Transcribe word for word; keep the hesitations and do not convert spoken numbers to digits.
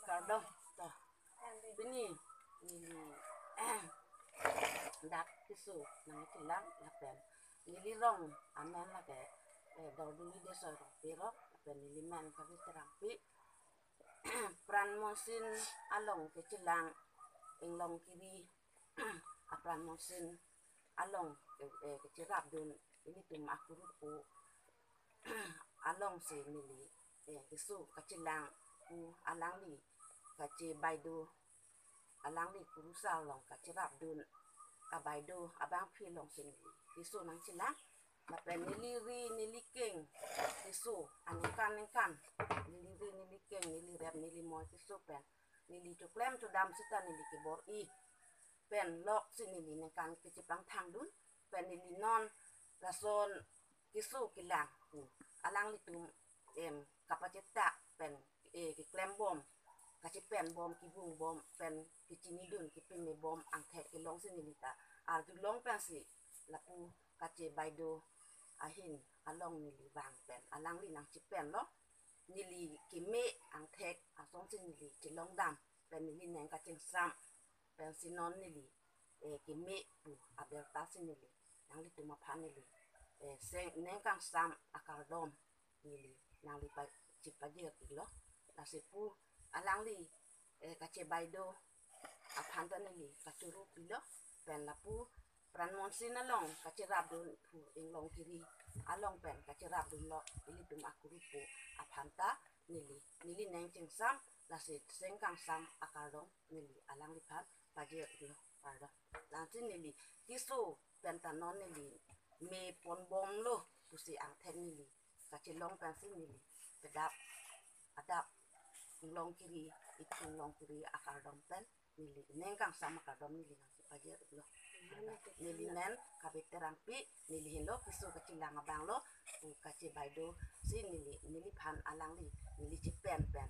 Kardom, to. Pini neli dak keso nangchelang lapen neli rong amen lake, eh, Dorduli Desoi Rongpi ro, lapen neli men Kavit Terangpi. Pran Monsin along kechelang, Inglongkiri apran Monsin along, eh, kecherapdun ilitum akurupo alongsi neli, eh, keso kachelang pu alangli kachebaido, alangli kurusar along kacherapdun abaido abangpi alongsi neli keso nangchelang. Lapen neli ri neli keng keso aningkan ningkan, neli ri neli keng, neli rep neli moi keso pen neli choklem chodam seta neli kebor-i pen loksi neli ningkan kechepangthangdun pen neli non lason keso kelang, hmm, alanglitum, em, kapachetak pen, eh, keklembom, kachepenbom, kebungbom pen kechinidun kepemebom angthek kelongsi neli ta arjulong pensi lapu kachebaido ahin along neli vang pen alangli nangchepenlo. Neli keme angthek asonsi neli chelongdam pen neli neng kachingsam pensi non neli, eh, keme pu abirta si neli nanglitum aphan neli, eh, seng neng kangsam akardom neli nangli pa, chipajir-iklo. Lasi pu alangli, eh, kachebaido aphan ta neli kachuru pilo pen lapu Pran Monsin along kacherapdun pu Inglongkiri along pen kacherapdunlo ilitum akurupo aphan ta neli, neli neng chingsam lasi seng kangsam akardom neli alangliphan pajir-iklo, kardom. Lasi neli keso pen ta non neli meponbomlo pusi angthek neli kachelong pensi neli kedap adap Inglongkiri, itum Inglongkiri akardom pen neli neng kangsam akardom neli nangchipajir-iklo. Neli men Kavit Terangpi, neli henlo keso kachelang abanglo, pu kachebaido si neli, neliphan alangli neli chepen pen